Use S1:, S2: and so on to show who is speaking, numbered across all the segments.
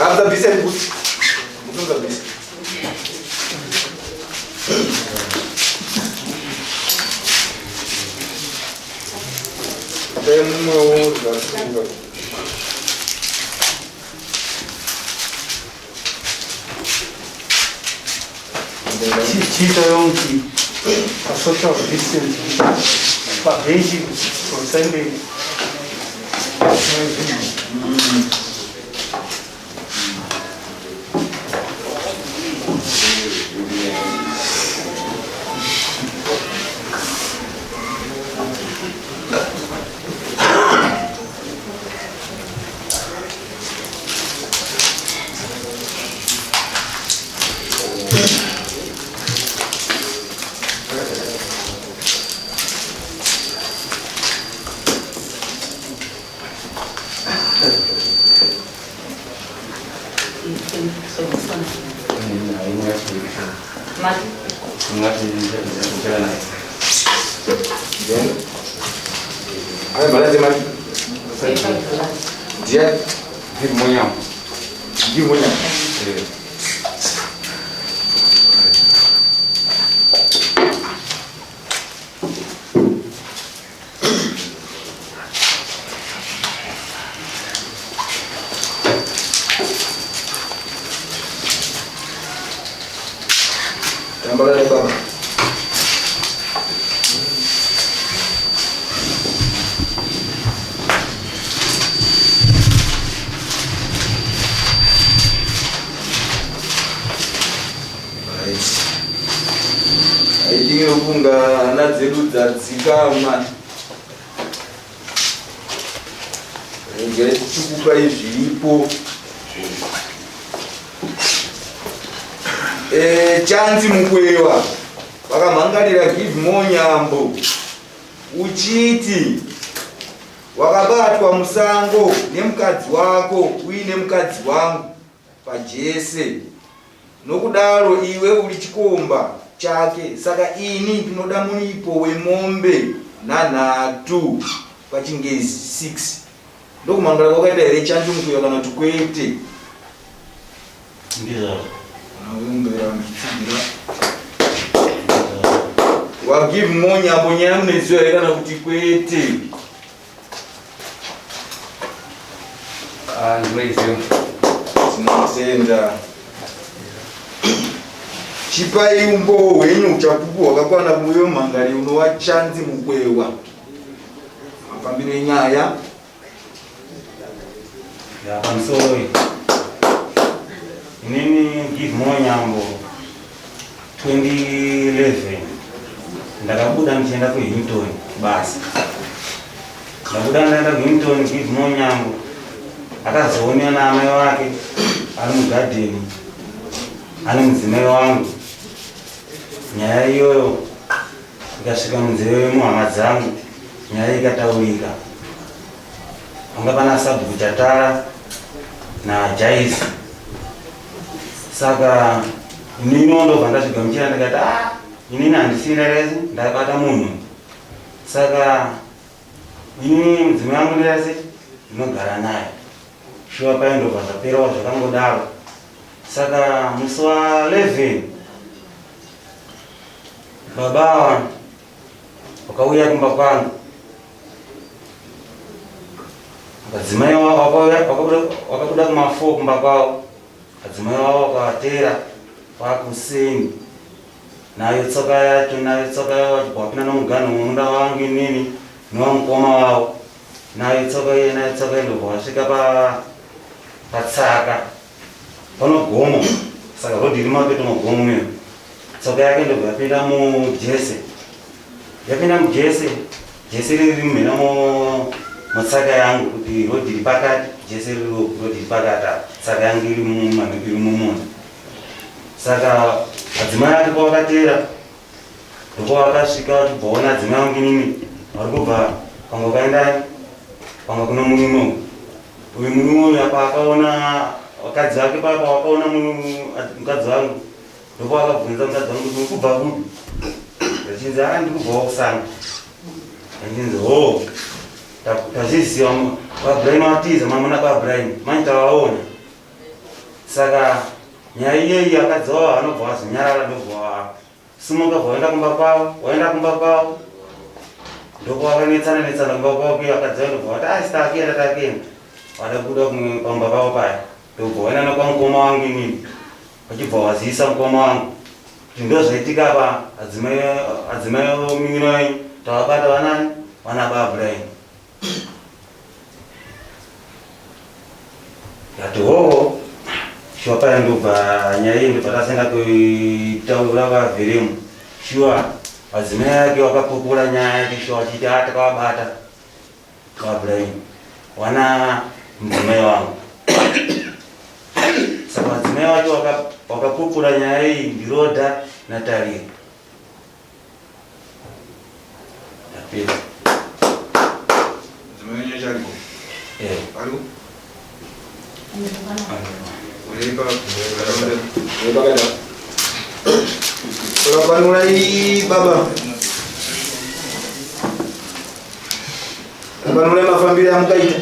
S1: Musabvise bhutsu. Bhutsu musabvise. Dai mumwewo zvasunga.
S2: Chiita yonzi pasocial distance pabhenji pasaende.
S1: Ndiani? Give Munyama. Tambara nebaba. Aidinge kunga hana dzedu dzadzikama. Regai tichikupai zviripo. Eh, chanzi mukwewa vakamhangarira give more nyambo uchiti wakabatwa musango nemukadzi wako uine mukadzi wangu pajese nokudaro iwe uri chikomba chake saka ini ndinoda muripo wemombe nhanhatu pachingezi 6 ndokumhangara kwakaita here chanzi mukwewa kana kuti kwete?
S3: Ndizvozvo.
S1: Wagive more nyambo nyaya munoiziva here kana kuti kwete?
S3: Ah, ndinoiziva.
S1: Tinotenda. Chipai umbowo hwenyu uchapupu hwakakwana kuuyo mhangari unova chanzi mukwewa. Mafambiro enyaya.
S3: Ya pamusoro iyi. Inini give more nyambo 2011 ndakabuda ndichienda kuHinton basa. Ndabuda ndaenda kuHinton give more nyambo akazoonera naamai wake ari mugadheni ane mudzimai wangu. Nyaya iyoyo ikasvika munzeve muhama dzangu nyaya ikataurika panga pana sabhuku chatara najaisi saka inini ndobva ndazvigamuchira ndikati a ah, inini handisii ndarezi ndabata munhu saka inini mudzimai wangu ndirase ndinogara naye shuwa paye ndobva zvaperawo zvakangodaro saka musi wa 11 Baba ava vakauya kumba kwangu, vadzimai wavo vakabuda kuma4 kumba kwavo, vadzimai wavo vakavatera kwakuseni nayo tsoka yacho nayo tsoka yavo vachibva vapinda nomuganho womunda wangu inini nowamukoma wavo nayo tsoka iye nayo tsoka iye ndobva vasvika patsaka Pano gomo saka road iri mapeto magomo iyo tsoka yake ndobva yapinda mujese yapinda mujese jese riri mumhina mutsaka yangu kuti road iri pakati jese riri road iri pakati apa tsaka yangu iri mumamhepo iri mumunda saka adzimai ake pavakateera ndopavakasvika vachibvaona adzimai angu inini vari kubva pamwe vakaenda pamwe kuno murume uyu murume uyu apa akaona vakadzi vake papa wakaona mukadzi wangu ndopaakabvunza mukadzi wangu kuti urikubva kupi ndachinzi a ndikubvawo kusango ndachinzi ho tazviziva vabrian watiza mamuna kwabrian manje tavaona. Saka nyaya iyeyi akadzi wavo vanobva vazonyarara ndobva vasimuka vaenda kumba kwavo, vaenda kumba kwavo ndokwavakanetsana netsana kumba kwavo kuya akadzi vavo ndobva vati asi takuenda takuenda vada kubuda pamba pavo paya ndobva vaenda nokwamukoma wangu inini vachibva vazivisa mukoma wangu kuti ndozvaitika apa adzimai munin'ina wenyu tavabata vanani vana baBrian Ndati hoho shuwa paya ndobva nyaya iyi ndobva tasenda kuitaura vavheremu shuwa madzimai ake wakapupura nyaya yake shuwa vachiti a takavabata vaBrian wana mudzimai wangu saka madzimai wacho wakapupura nyaya iyi ndiRoda naTariro Ndapedza.
S1: Mudzimai wenyu acho ariko?
S3: Eh.
S1: Ariko? Uripa uripa Rapanurai baba. Rapanurai mafambiro amukaita.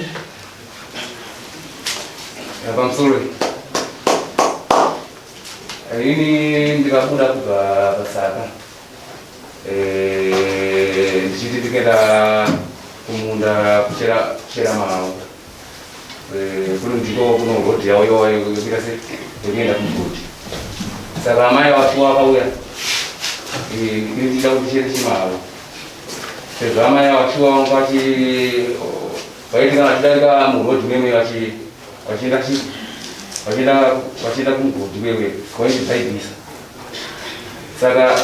S4: Pamusoro. Ini ndikabuda kubva pasaka eh, ndichiti ndikaenda kumunda kuchera kuchera mawo eh, kuno ndiko kuno road yavo iyoyo yekuita se yekuenda kumugodhi saka amai vacho vakauya eh, ini ndichida kuti chere chimawo sezvo amai vacho vanga vachi vaiti kana vachidarika muroad meme vachi vachienda chi vachienda vachienda kumugodhi wewe vaindibhaibhisa saka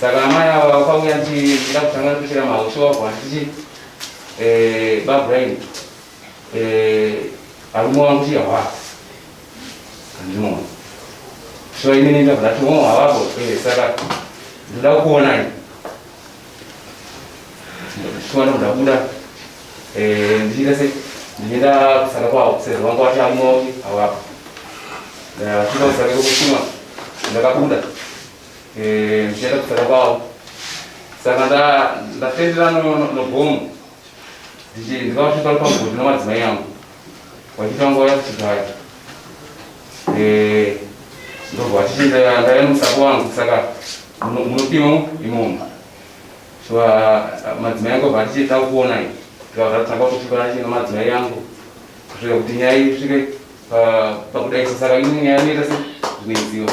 S4: saka amai ava vakauya ndichida kutanga nekuchera maushe wavo handichi eh, babrian eh, arume wangu chiya wa andinoona so inini ndabva ndati o havapo eh, saka ndoda kukuonai shuwa ndokuda Eh, ndichiita se ndichienda kusaka kwawo sezvo vanga vachamwa kuti havapo ndasvika kusaka ikokushuma ndakabuda eh, ndichienda kusaka kwawo saka ndafendera nogomo ndikavasvika pamugodhi namadzimai angu vachiita nguva yakuchigaya eh, ndobva vachichienda ndaiva nomusako wangu saka munopima imomo So madzimai angu abva ati chida kukuonai tikabva tatanga kutukana chii namadzimai angu kusvika kuti nyaya isvike pakudaisa saka ini nyaya inoita se zvinoiziva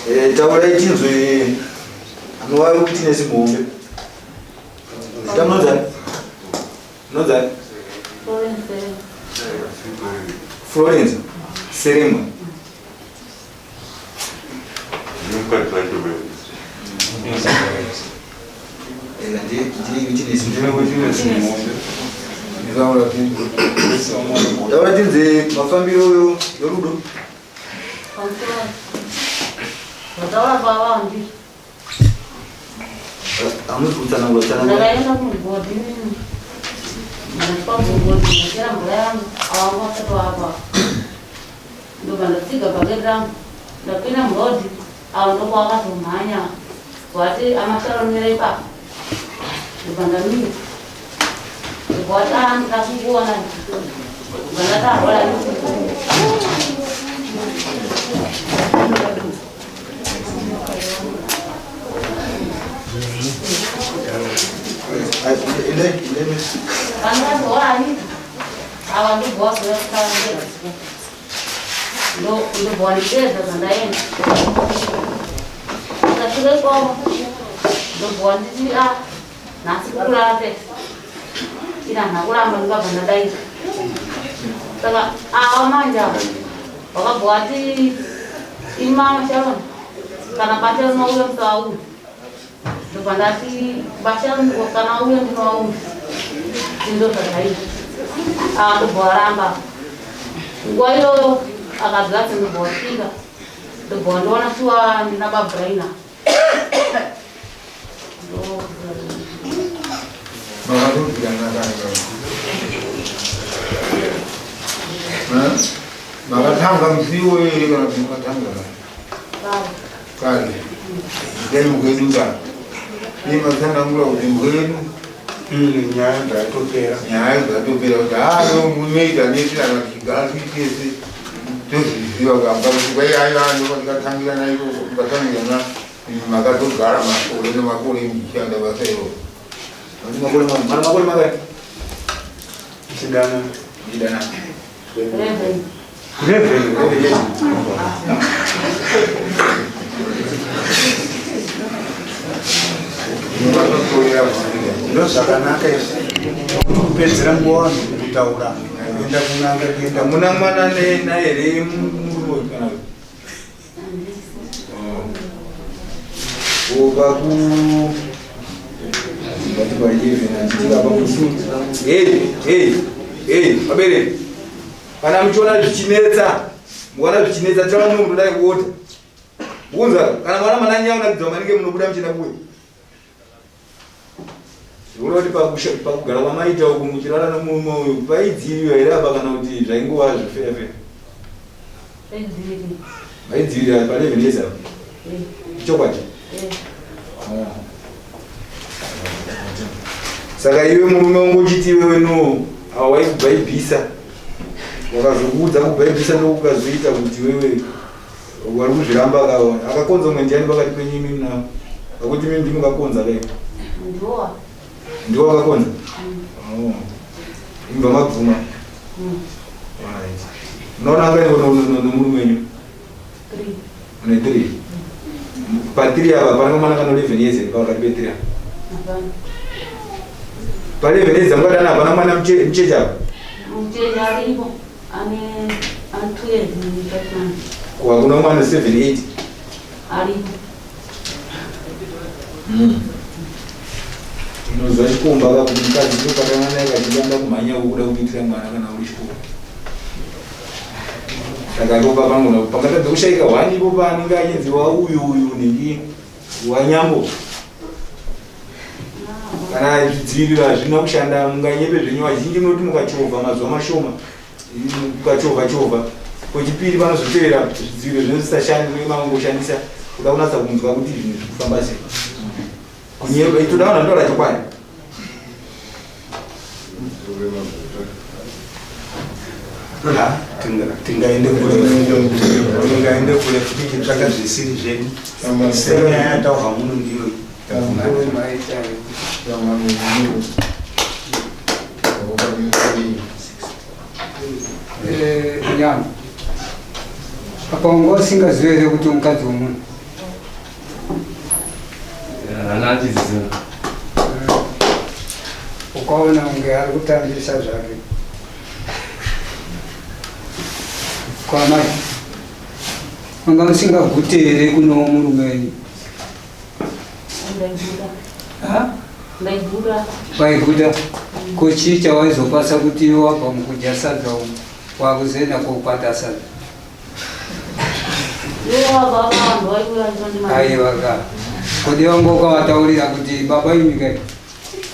S1: Eh, taurai tinzwe anova witness muhombe zita munonzani munonzani Florence Seremwa Taura tinze mafambiro yorudo. Hamusi kutsanangura tsanangura.
S5: Ndakaenda kumugodhi ndasvika kumugodhi ndachera mvura yangu awangu asati wapa ndobva ndatsiga bhaketi rangu ndapinda murodhi avo ndokwavakazomhanya vati amasharonera ipapo ndobva ndamira ndobva vati a ndida kukuona ndobva ndati arwara Ava ndobva wazouya kutanga ndobva wandipedza zvandaenda ndasvika ikoko ndobva wanditi a nhasi kukurara pese ina handina kuramba ndikabva ndadaira saka ava manje ava wakabva wati imama sharon kana basharon wauya musawauya ndobva ndati basharon kana wauya ndinowauya ndozvakaita ava ndobva waramba nguva iyoyo akabva ati ndobva wasvika ndobva wandiona shuwa ndina babraina
S6: Makatanga musi iwoyo here kana kuti makatanga kare? Dai mukwedu ka. Dai matsanangura kuti mukwedu
S2: mm, nyaya dzatopera.
S6: Nyaya dzatopera kuti haa no munoita nesi kana tichigara tese tozviziva kamba kuti kwai aiwa ndokatangirana ikoko mukatangirana makatogara makore nemakore muchishanda basa iroro.
S1: Makore makore makore.
S2: Chidana.
S1: Chidana.
S2: Ndozvakanaka izvi kupedzera nguva vanhu kutaura kuenda kun'anga kuenda
S1: muna mwana nahere murume kana Kubva ku hey hey vabereki kana muchiona zvichinetsa mukaona zvichinetsa chava mumwe munodai kuota unza kana mwana mananyanya kunakidzwa maningi munobuda muchienda kuwe Zvikureva kuti pakugara kwamaita uku muchirara nomurume uyu paidziviwa here apa kana kuti zvaingova zvifefe? Vaidzivirira pa 11 years apa? Eh. Chokwadi?
S5: Eh.
S1: Oh. Saka iwe murume ungochiti iwewe no hawaikubhaibhisa wakazokuudza kubhaibhisa ndokukazoita kuti iwewe Wari kuzviramba akaona. Akakonza umwe ndiani pakati penyu imi mna. Pakuti imi ndimi kakonza kai.
S5: Ndiwo.
S1: Ndiwo akakonza? Mm. Oh. Imba mabvuma.
S5: Mm.
S1: Right. Unoona anga no no no murume wenyu?
S5: 3.
S1: Une 3.
S5: Mm.
S1: Pa 3 apa pane mwana kana 11 years pa pakati pe 3 apa.
S5: Hapana.
S1: Pa 11 years mukadana hapana mwana mcheche apa.
S5: Mcheche aripo. Ane ane 2 years and 5 months.
S1: Ko hakuna mwana 7 8.
S5: Aripo.
S1: Unoziva chikomba ka kuti mukadzi ndopatana naye kachitanga kumhanya kuda kuitira mwana kana uri chikoro. Saka ndopa pangona pangatadza kushaika hwani ipo paanenge achinzi wauyu uyu nhingi wanyambo. Kana zvidziviriro hazvina kushanda munganyepe zvenyu vazhinji munoti mukachovha mazuva mashoma mukachovha chovha kwechipiri panozotevera zvidziviriro zvinenge zvisashandi munenge makungoshandisa kuda kunatsa kunzwa kuti zvinhu zviri kufamba sei kunyepa itoda vanhu vanotaura chokwadi
S2: Tingaende kure tingaende kure tichitsvaka zvisiri zvedu senyaya yataurwa muno ndiyoyi.
S7: Nyama apa wanga usingazive here kuti mukadzi wemunhu
S4: Hana achiziva.
S7: Ukaona kunge ari kutambisa zvake kwamai wanga usingagute here kuno murume wenyu Waiguta ko chii chawaizopasa kuti iwe wabva mukudya sadza umu wakuzoenda kokwata sadza? Aiwa ka kodi wanga ukavataurira kuti baba imi kai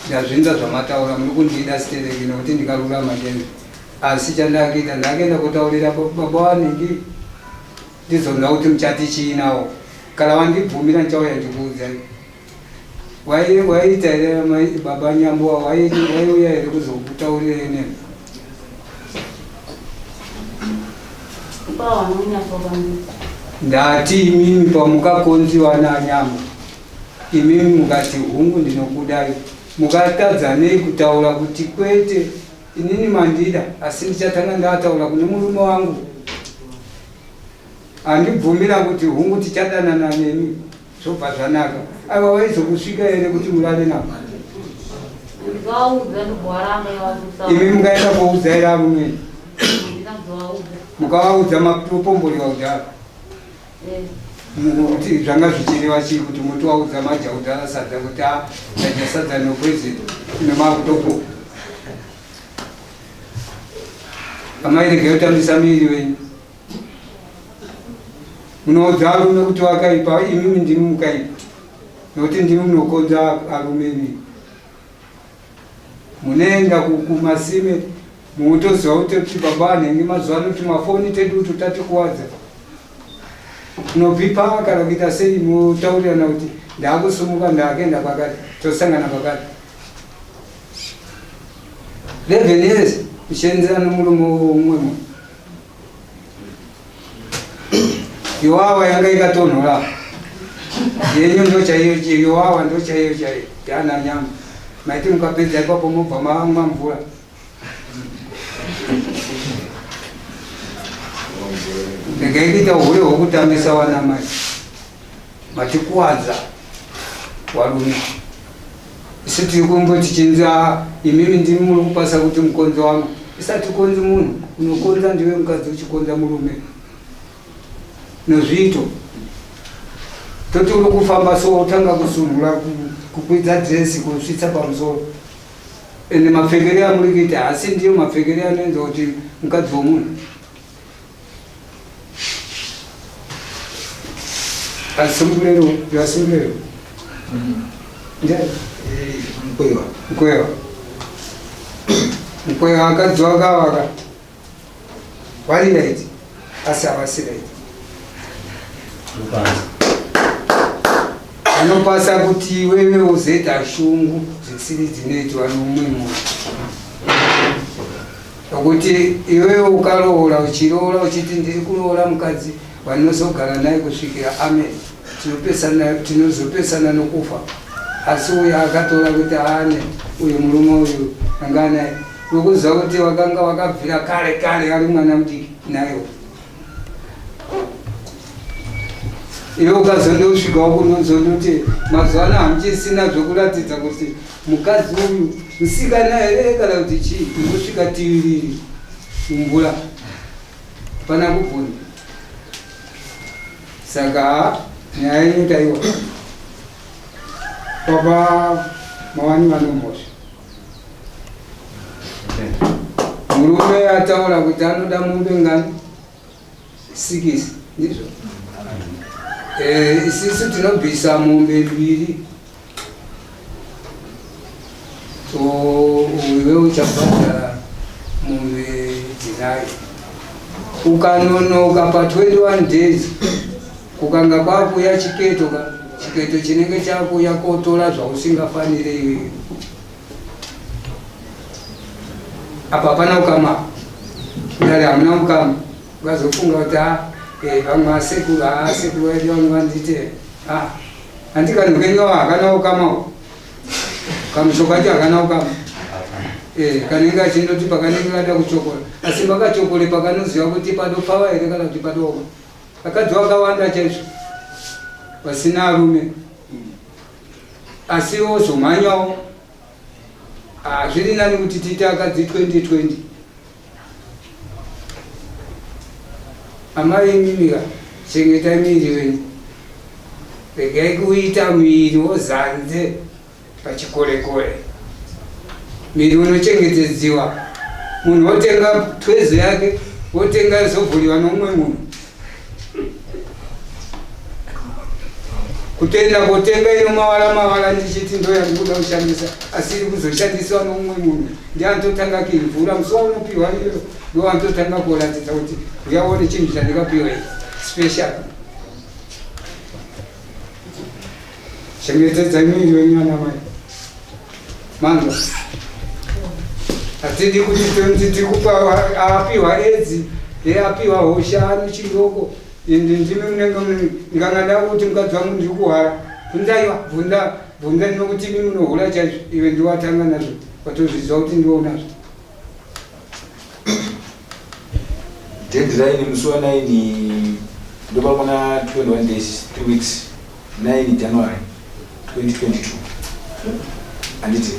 S7: ndazvinza zvamataura muri kundida stereki nokuti ndikarurama chete asi chandakuita ndakuenda kutaurira baba wanhingi Ndizonzwa kuti muchati chii nawo. Kana wandibvumira ndichauya ndikuudzai. Wai waiita here mai baba Nyambowa wai waiuya here kuzokutaurira inini? Ndati imimi pamukakonziwa naNyambo imimi mukati hungu ndinokudai mukatadza nei kutaura kuti kwete Inini mandida asi ndichatanga ndataura kune murume wangu andibvumira kuti hungu tichadanana nemi zvobva zvanaka. Aiwa waizokusvika here kuti murare navo? Imi mukaenda koudza here arume? Mukavaudza mapomborewa kudhara kuti zvanga zvichireva chii kuti mutovaudza madya kudhara sadza kuti a ndadya sadza nopoison nemakutopo amai regai kutambisa miviri wenyu munoudza arume kuti wakaipa imimi ndimi mukaipa nokuti ndimi munokonza arume imimi munoenda kumasime. Mutoziva kuti baba anenge mazuva ano tumafoni tedu utu tatikuwadza. Unobhipa kana kuita sei motaurirana kuti ndakusumuka ndakuenda kwakati tosangana kwakati. 11 years kushenzera nomurume umwe munhu. Yowawa yanga ikatonhora. Yenyu ndo chaiyo chaiyo yowawa ndo chaiyo chaiyo yana nyama. Maiti mukapedza ipapo mobva mamwa mvura. Regai kuita uhure hwekutambisa wana mai. Matikuwadza warume. Isu tiri kumboti chinzi ah, imimi ndimi muri kupasa kuti mukonzo wangu. Isati konzi munhu, unokonza ndiwe mukadzi uchikonza murume. Nozviito. Toti uri kufamba so utanga kusunhura kukwidza dress kusvitsa pamusoro. Ende mapfekere amuri kuita hasi ndiyo mapfekere anoenza kuti mukadzi womunhu. Asungulero, asungulero.
S1: Mkwewa.
S7: Mkwewa. Mkwewa akadzi wakavaka. Vari right asi havasi right. Anopasa kuti iwewe uzoita shungu zvisiri dzinoitwa nomumwe munhu. Nokuti iwewe ukaroora uchiroora uchiti ndiri kuroora mukadzi wandinozogara naye kusvikira amen tinopesana tinozopesana nokufa asi uyo akatora kuti aane uyu murume uyu anga anaye nokuziva kuti wakanga wakabvira kare kare ari mwana mudiki naye iwe ukazondosvikawo kunozondoti mazuva ano hamuchisina zvokuratidza kuti mukadzi uyu musikana here kana kuti chii unosvika tiviriri mumvura pana kubvunza saka nyaya yenyu taiwa baba mawani vanomhosva murume ataura kuti anoda mombe ngani sikisi ndizvo eh, isisu tinobvisa mombe mbiri so iwe uchabhadhara mombe dzinayo ukanonoka pa 21 days kukanga kwakuya chiketo ka chiketo chinenge chakuya kotora zvausingafanire iwewe apa hapana ukama kudari hamuna ukama ukazofunga kuti ah, eh, vamwe asekuru asekuru vedu vamwe vandite ah, handi kanhu kenyu hakana ukama kamusho kacho hakana ukama eh, kanenge achindoti pakanenge kada kuchokora asi makachokore pakanoziva kuti padopfava here kana kuti padooma vakadzi vakawanda chaizvo vasina arume asi wozomhanyawo ah, zviri nani kuti tiite akadzi 2020 amai imimika chengetai miviri wenyu regai kuita muviri wozanze pachikorekore miri unochengetedziwa munhu wotenga twezo yake wotenga zovhuriwa noumwe munhu kutoenda kotenga ino mawara mawara ndichiti ndo yandikuda kushandisa asi iri kuzoshandiswa noumwe munhu ndianototanga kuivhura musi waunopiwa iyo ndoanototanga kuratidza kuti uyaone chinhu chandikapiwa ichi special Chengetedzai muviri wenyu ana mai. Manzwa. Hatidi kuti tonzi tiri kupa apiwa edzi, ye apiwa hosha ano chidoko. Ende ndimi munenge mune ndikanga ndakuti mukadzi wangu ndiri kuhwara. Bvunzaiwa, bvunza, bvunza ndinokuti imi munohura chaizvo. Iwe ndiwatanga nazvo. Watozviziva kuti ndiwe unazvo.
S1: Deadline musi wa 9 ndopakwana 21 days 3 weeks 9 January 2022 handiti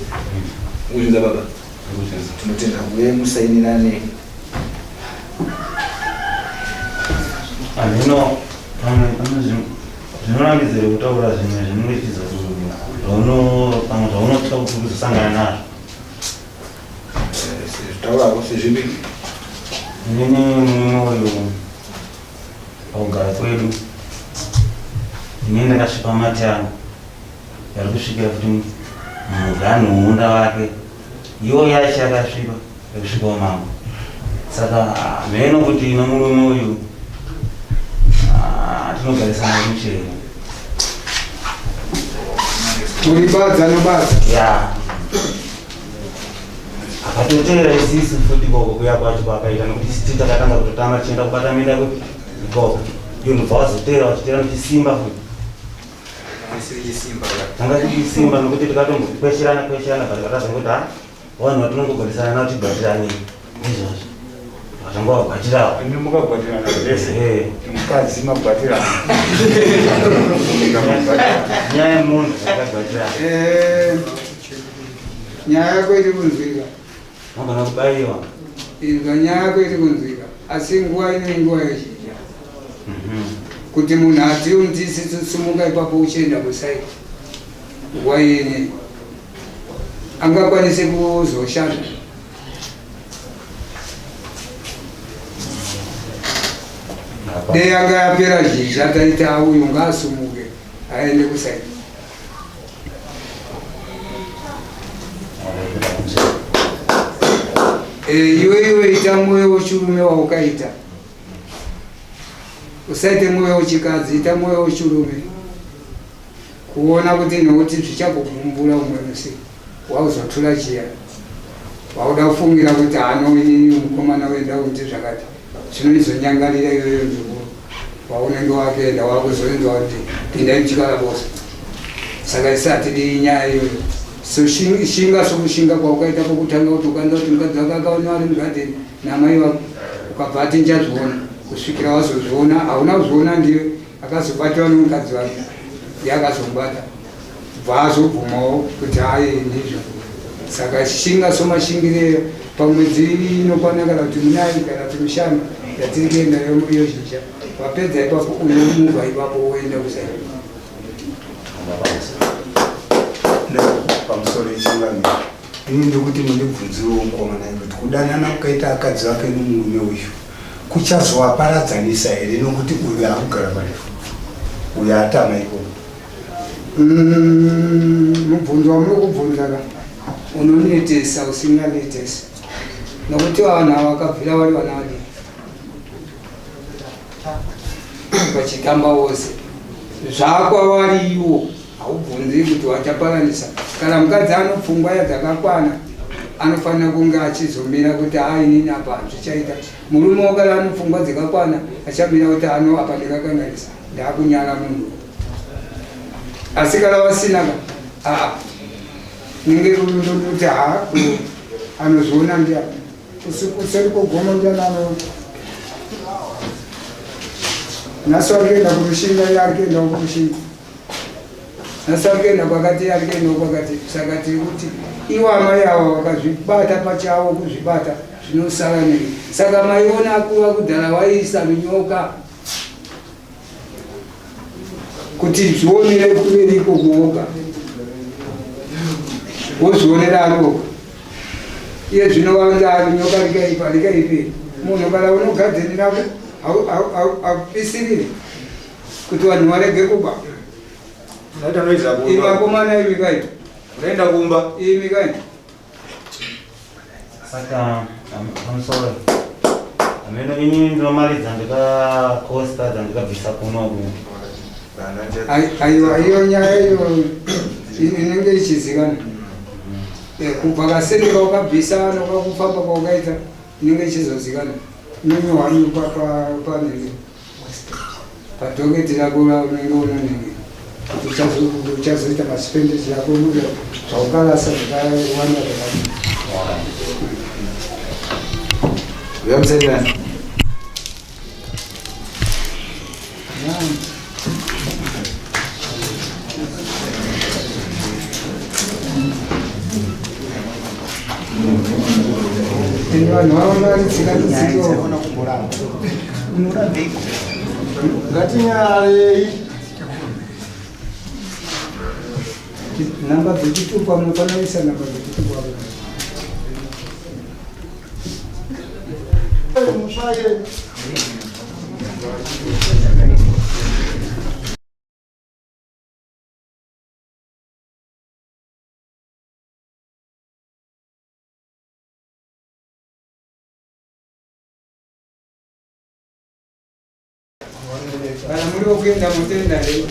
S1: muzvinza baba tinotenda uye musainirane
S3: Hazvino pamwe pane zvinorambidzira kutaura zvimwe zvinenge zvichizo pamwe zvaunotya kuti kuzosangana nazvo.
S1: Taurako sezvipi?
S3: Inini murume uyu pakugara kwedu inini ndakasvipa mati angu yari kusvikira kuti muganhu munda wake iwo yacho yakasvipa Ekusvika umambo. Saka mheno kuti nomurume uyu ah, tinogarisana kuchero.
S7: Uri badza nobadza.
S3: Ya. Akatotera isisu futi ikoko kuya kwacho kwakaita nekuti isi takatanga kutotama tichienda kubata minda kwepi ikoko. Iyo ndobva wazotera wachitera nechisimba futi. Tanga tichisimba nekuti tikatombokwesherana kwesherana but takazongoti ha vanhu vatinongogarisana navo tigwatirane ndizvozvo. Vatanga vagwatirawo.
S1: Imi mukagwatirana zvese.
S3: Eh.
S1: Mukadzi magwatirana.
S3: Nyaya yemunhu akagwatirana.
S7: Eh, nyaya yako iri kunzwika.
S3: Unogona kubaiwa.
S7: Inzwa nyaya yako iri kunzwika asi nguva ino inguva yezhizha kuti munhu ati unzisisumuka ipapo uchienda kusaiti nguva yenye angakwanise kuzoshanda dei anga yapera zhizha taita uyu ngaasumuke aende kusaiti Eh, iwe iwe ita mwoyo wechirume waukaita usaite mwoyo wechikadzi ita mwoyo wechirume kuona kuti nokuti zvichakugumbura umwe musi wauzotura chiya wauda kufungira kuti hano inini mukomana wenda kuti zvakati zvinoizonyangarira iyoyo nzvimbo waunenge wakuenda wakuzoinzwa kuti pindai muchikara bose saka isi hatidii nyaya iyoyo so shinga sokushinga kwaukaita kwokutanga kuti ukanza kuti mukadzi wako akaona ari mugadheni namai vako ukabva ati ndichazviona kusvikira wazozviona hauna kuzviona ndiwe akazobatiwa nomukadzi wake ndiye akazomubata bva azobvumawo kuti hayi ndizvo saka shinga somashingire pamwedzi inokwana kana kuti minayi kana kuti mishanu yatiri kuenda yozhizha wapedza ipapo unomuvha ipapo woenda kusai
S2: pamusoro ichingamira ini ndikuti mundibvunzirewo mukomana kuti kudanana kukaita akadzi vake nomurume uyu kuchazovaparadzanisa here nokuti uyu akugara parefu uyu atama ikoko
S7: mm, mubvunzo wamuri kubvunza ka unonetesa usinganetesa nokuti vanhu ava vakabvira vari vana vadiki vachitamba vose zvakwavari iwo haubvunzi kuti wachaparanisa kana mukadzi anopfungwa yadzakakwana anofanira kunge achizomira kuti haa inini apa hazvichaita murume wakala anopfungwa dzakakwana achamira kuti ano apa ndikakanganisa ndakunyara munhu asi kana vasina ka aa ninge kuti haa anozviona ndiani kuseri kwogomo ndiani anoona nhasi ari kuenda kurushinga iye ari kuendawo kurushinga nhasi ari kuenda kwakati iye ari kuendawo kwakati saka tiri kuti ivo amai ava vakazvibata pachavo kuzvibata zvinosara nei saka maiona akuva kudhara waiisa runyoka kuti zvionere kuveri ikoko woga wozvionera ari woga iye zvino wanga runyoka rikaipa rikaipe munhu kana unogadheni rako haupisiriri kuti vanhu varege kuba ivakomana imi kai
S1: unoenda kumba
S7: imi kai
S3: saka pamusoro hameno ini ndinomari dzandikakosta dzandikabvisa kunoku
S7: aiwa iyo nyaya iyo inenge ichizikana eh, kubva kaseni kaukabvisa nokakufamba kwaukaita inenge ichizozikana inonyorwa panenge padhoketi rako unenge unonenge kuti uchazoita maspendeji ako zvaukarasa zvakawanda zvakadii.
S1: Uyamusaidana.
S7: Vanhu vavo vari tsika tsika.
S2: Ngatinyararei.
S7: Namba dzechitupa munofanira kuisa namba dzechitupa.
S2: Musvaye.
S7: Kana muri vokuenda motenda here?